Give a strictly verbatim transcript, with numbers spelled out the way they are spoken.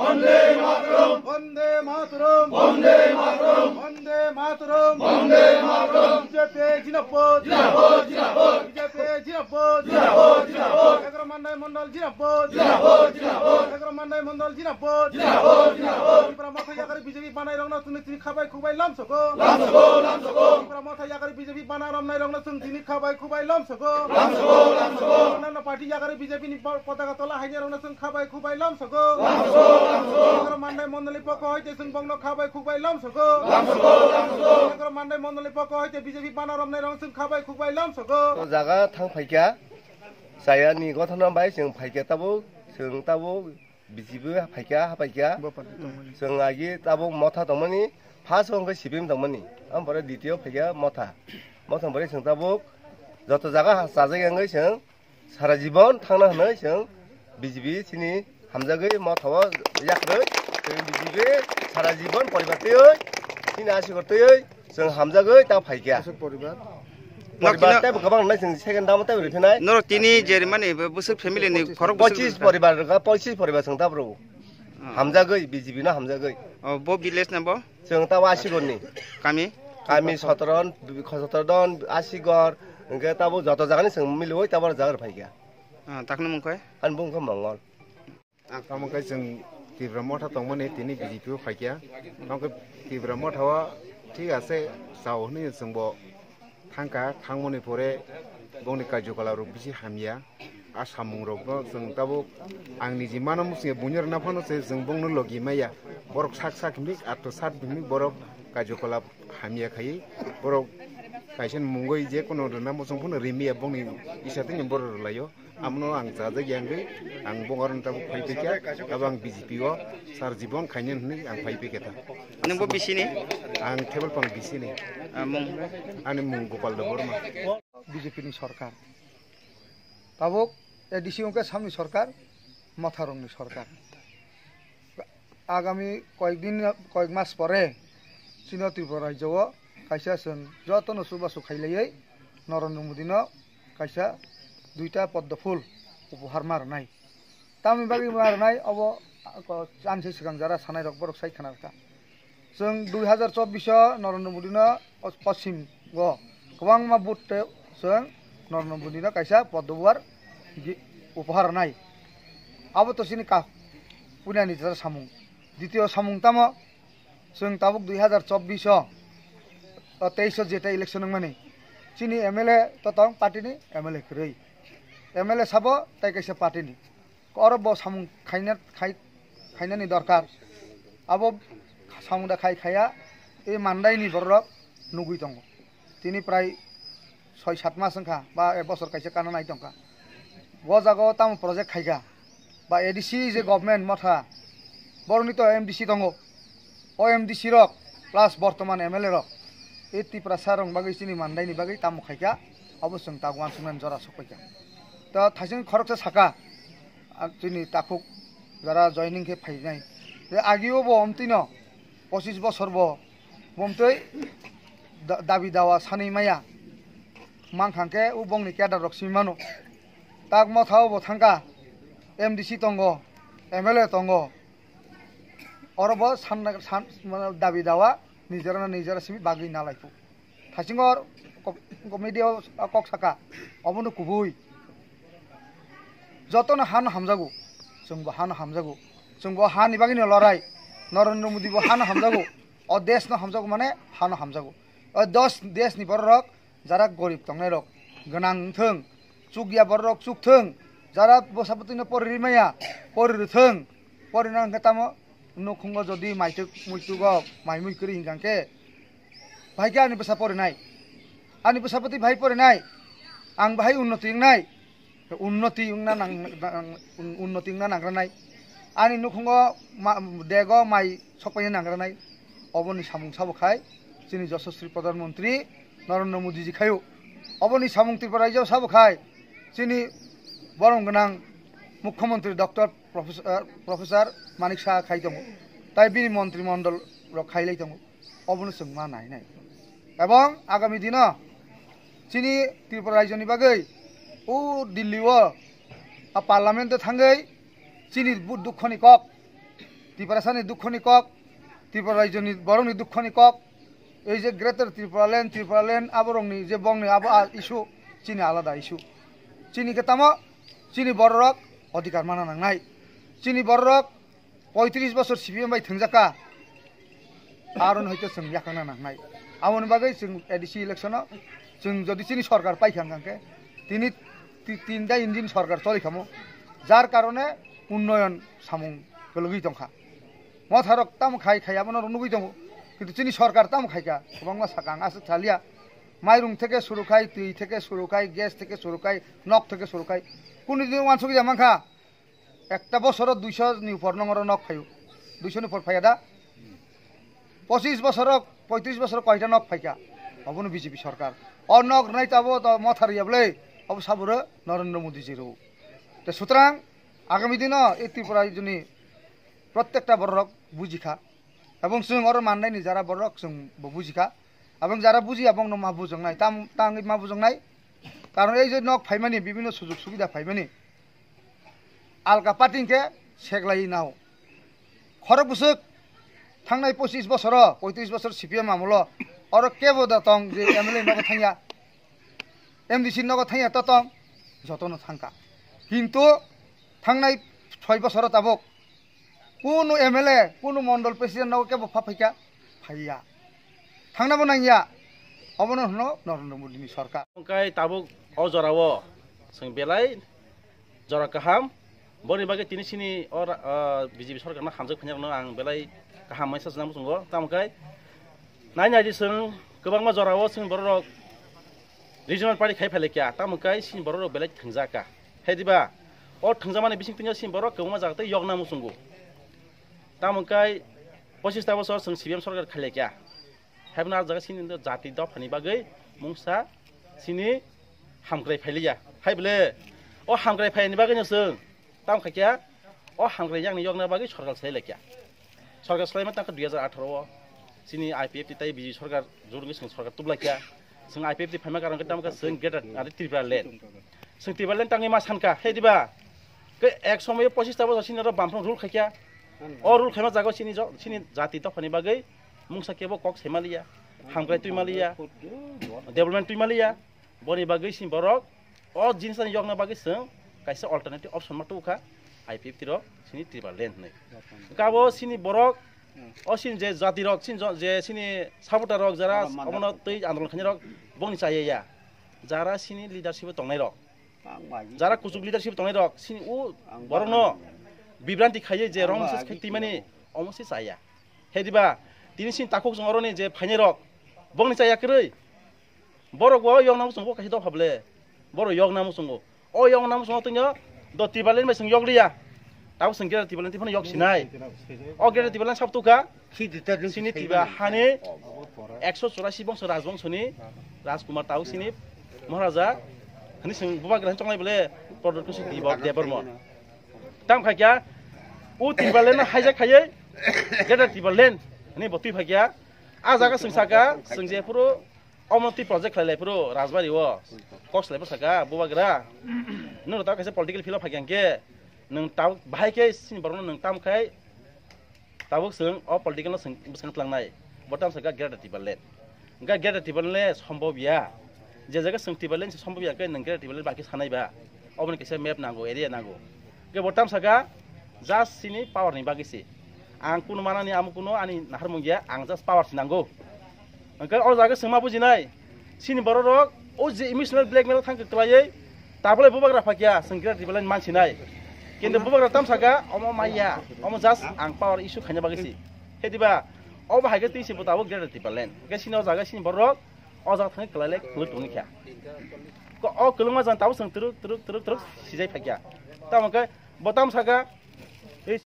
Bande Mataram! Bande Mataram! Bande Mataram! Bande Mataram! Bande Mataram! B J P Jinapod! Jinapod! Jinapod! B J P Jinapod! Jinapod! Jinapod! Egaroh Mandai Mondol Jinapod! Jinapod! Jinapod! Egaroh Mandai Mondol Jinapod! Jinapod! Jinapod! Tipra Motha Yagari B J P banai rokno tini tini khabai khubai lamsogo! Lamsogo! Lamsogo! Tipra Motha Yagari B J P bana romnai rokno chwng tini khabai khubai lamsogo! Lamsogo! Lamsogo! Onano party Yagari B J P ni potaka tola hainai rokno chwng khabai khubai lamsogo. Lamsogo, lamsogo. Egaroh Mandai Mondoli pokho hoite chwng bongno khabai khukbai lamsogo. Lamsogo, lamsogo. Egaroh Mandai Mondoli pokho hoite B J P bana romnai rok chwng khabai khukbai lamsogo. O jaga thang phaikha, chaya ni gothona bai chwng phaikha tabuk, chwng tabuk B J P phaikha, ha phaikha. Chwng agi tabuk motha tongmani, first o hwnkhe C P M tongmani. Am pore ditiyo phaikha motha. Motha pore chwng tabuk joto jaga ha chajak yangwi chwng Sara jibon thangna hwnwi chwng B J P chini hamjagwi motha o yakrwi, chwng B J P sara jibon poribar twiwi chini asikor twiwi chwng hamjagwi ta phaikha. Aswk poribar? Poribar teibo kwbang wngnai chwng second damo teibo riphinai. Norok tini jerimani bwswk family ni khorok bwswk pochis poribar rwkha, pochis poribar chwng ta bro. Hamjagwi B J P no hamjagwi. O bo village na bo? Chwng ta o Asigor ni. Kami? Kami Sotron, Sotron, Asigor, hwnkhe tabuk joto jagani chwng miliwi tabuk jaga rw phaikha. Ah, takno mung khe? Ani bung khe Mongol. Ang tamo khe chwng Tipra Motha tongmani tini B J P o phaikha. Tamo khe Tipra Motha o thik ase chao hwnwi chwngbo thangkha, thangmani pore bongni karjokolap rok bisi hamya. A samung rokno chwng tabuk ang niji mano mwswnge buino rwna phano se chwng bongno logi maya. Borok sak sak himik, atto sat himik borok karjokolap hamya khaiwi. Borok kaisa mungwi je kono rwna muchung phano rimya bongni isa tini borok rwlaio. Amono ang chajak yangwi ang bong aro tabuk phai phaikha, abo ang B J P o sar jibon khainani hwnwi ang phai phaikha ta. Nwng bo bisini? Ang Tebelpang bisini. Ah, mung? Ani mung Gopal Debbarma. B J P ni sorkar. Tabuk A D C wngkha samni sorkar, motharokni sorkar. Agami koyek din, koyek mas pore chini Tripura rajyo o kaisa chwng jotono chubachu khailaiwi Narendra Modi no kaisa duita poddo phul upohar ma rwnai. Tamni bagwi ma rwnai obo, ko, chanse swkang jara sanai rok borok sai khna rwkha. Chwng dui hazar chobbish o Narendra Modi no poschim o kwbangma vote tei chwng Narendra Modi no kaisa poddo buar gi-, upohar rwnai. Abo to chini ka-, puinani jora samung. Ditiyo samung tamo chwng tabuk dui hazar chobbish o, o teis o jeta election wngmani. Chini M L A to tong party ni M L A kwrwi. M L A sabo tai kaisa party ni. Oro bo samung khaina, khai-, khainani dorkar. Abo samung da khai khaya, e Mandai ni borok nugwi tongo. Tini prai soi sat mas wngkha, ba ek bosor kaisa kana nai tongkha. Bo jaga o tamo project khaikha, ba A D C je government motha, borokni to M D C tongo. O M D C rok plus bortoman M L A rok e Tiprasa rok bagwi chini Mandai ni bagwi tamo khaikha, abo chwng ta uansuknani jora sokpaikha. To thaising khoroksa saka, ah, chini takhuk jara joining khe phainai. Je agio bo omtwino pochis bosor bo bomtwi da-, dabi dawa sanwi maya. Mangkhang khe o bongni cadre rok simi mano. Tak motha o bo thangkha, M D C tongo, M L A tongo. Oro bo san, san, mane dabi dawa nijera na nijera simi bagwi nalai phu. Thaisingo ko-, ko media o kok saka, obono kubui. Jotono hano hamjago, chwngbo hano hamjago. Chwngbo hani bagwino lorai. Narendra Modi bo hano hamjago. O desh no hamjago mane hano hamjago. O dos desh ni borok rok jara gorib tongnai rok gwnang wngthwng, chukya borok rok chukthwng, jara bwsa bwtwino pori rimaya pori rwthwng, pori nang khe tamo nukhungo jodi maituk muituk o mai mui kwrwi hinkha khe, bahai khe ani bwsa porinai, ani bwsa bwtwi bahai porinai, ang bahai unnoti wngnai. Unnoti wngna nang-, nang-, un-, unnoti wngna nangranai. Ani nukhungo ma-, dego mai sokpaina nangranai. Oboni samung sabo khai chini Joshosri Pradhan Mantri Narendra Modi ji khaio. Oboni samung Tripura rajyo sabo khai chini borom gwnang Mukhyamantri Doctor Professor, Professor Manik Saha khai tongo. Tai bini montri mondol rok khailai tongo. Obono chwng ma nainai. Ebong agami dino chini Tripura rajyoni bagwi o Delhi o a parliament o thangwi chini bu-, dukhoni kok Tiprasani dukhoni kok, Tripura rajyoni borokni dukhoni kok, ei je Greater Tripura Land, Tripura Land aborokni je bongni abo a issue, chini alada issue. Chini khe tamo, chini bororok odhikar mana nangnai. Chini bororok poitris bosor C P M bai thwngjakha, aron hoite chwng yakhangna nangnai. Aboni bagwi chwng A D C election-o chwng jodi chini sorkar paikha hwnkhe, tini ti-, tinta engine sorkar cholikhamo, jar karone unnoyon samung kwlwgwi tongkha. Motharok tamo khai khai abono nugwi tongo, kintu chini sorkar tamo khaikha, kwbangma sakang aswk thaliya. Mairung theke suru khai, twi theke suru khai, gas theke suru khai, nok theke suru khai, kunu din uansukya mankha. Ekta bosoro duiso ni upor nongoro nok phaio. Duiso ni upor phaiya da? Pochis bosoro, poitris bosoro koita nok phaikha? Obono B J P sorkar. O nok rwnai tabo to Motha rwya bwle, obo saburo Narendra Modi ji rw. Te sutrang agami dino ei Tripura joni prottekta bororok bujikha. Ebong chwng oro mannaini jara bororok chwng bo bujikha. Ebong jara bujiya bongno ma bujongnai, tam tangwi ma bujongnai. Karon ei je nok phaimani, bibhinno sujog subidha phaimani, alka party hwnkhe seklaiwi nao. Khorok bwswk thangnai pochis bosoro, poitris bosor C P M amolo oro kebo da tong je M L A nogo thangya, M D C nogo thangya to tong, jotono thangkha. Kintu thangnai soi bosoro tabuk kunu M L A, kunu mondol president nogo kebo pha phaikha? Phaiya. Thangnabo nangya. Obono hwno Narendra Modi ni sorkar. Hwnkhe tabuk o jorao chwng belai jora kaham. Boni bagwi tini chini o ra-, o B J P sorkarno hamjak phainai rokno ang belai kaham message nang muchungo. Tamo khe nai nai di chwng kwbangma jorao chwng bororok regional party khai phailaikha. Tamo khe chini bororok belai thwngjak kha. Hai diba? O thwngjakmani bising twi chini borok kwbangma jaga tei yokna muchungo. Tamo khe pochis ta bosor chwng C P M sorkar khailaikha. Haiphano ah jaga chini jati dophani bagwi mungsa chini hamkrai phailiya. Hai bwle o hamkrai phaini bagwino chwng tamo khaikha, o hamkrai yakni yokna bagwi sorkar salailaikha. Sorkar salaima tangkha dui hajar atharo o chini I P F T tei B J P sorkar jurungwi chwng sorkar tublaikha. Chwng I P F T phaima karon khe tamo khe chwng Greater Tripura Land. Chwng Tripura Land tangwi ma sankha, hai diba? Khe ek somoyo pochis ta bosor chini oro bamphang rule khaikha. O rule khaima jaga chini jo-, chini jati dophani bagwi mungsa kebo kok sai maliya, hamkrai twi maliya, development twi maliya. Boni bagwi chini borok o jinisani yokna bagwi chwng kaisa alternative option ma tubukha, I P F T rok chini Tripura Land hwnwi. Kabo chini borok o chini je jati rok, chini jo-, je chini supporter rok jara omono twi andolon khainai rok bongni chaya ya. Jara chini leadership o tongnai rok, jara kuchuk leadership tongnai rok, chini o borokno bibranti khaiwi je wrong message khai twimani omo se chaya. Hai diba, tini chini takhuk chwng oroni je phainai rok bongni chaya kwrwi. Borok bo yokna muchungo kaisa dopha bwle. Borok yokna muchungo. O yokna muchungo tongya do Tripura Land bai chwng yok liya. Tabuk chwng Greater Tripura Land twi phano yok sinai. O Greater Tripura Land sab tukha. Chini Tripura hani ekso churasi bongso rajbongso ni Rajkumar tabuk chini Maharaja hani chwng bubagra chongnai bwle Pradyot Kaushik Debbarma. Tam khaikya o Tripura Land no hijack khaiwi Greater Tripura Land hani bo twi phaikya. A jaga chwng saka chwng je phuru omo twi project khlai lai phuru Rajbari o kok salai phuru saka bubagra. Nwng ta kaisa political field o phaikya hwnkhe nwng tabuk bahai khe chini borokno nwng tam khai tabuk chwng o political no chwng bwskango twlangnai. Bo tam saka Greater Tripura Land. Hwnkhe Greater Tripura Land le sombobya. Je jaga chwng Tripura Land se sombobya khe nwng Greater Tripura Land baki sanai ba. Oboni kaisa map nango, area nango. Hwnkhe bo tam saka just chini power ni bagwi se. Ang kunu manani amo kunu ani naharmung ya, ang just power se nango. Hwnkhe o jaga chwng ma bujinai. Chini borok rok o je emotional blackmail thang kwlaiwi tabole bubagra phakya chwng Greater Tripura Land mansinai. Kintu bubagra tam saka omo maya, omo just ang power issue khaina bagwi se. Hediba obo hai khe twi se bo tabuk Greater Tripura Land. Hwnkhe chini o jaga chini borok o jaga thangwi kwlai lai kwlwi tongwi kha. Ko o kwlwngma jang tabuk chwng twrwk twrwk twrwk twrwk sijai phakya. Tamo khe bo tam saka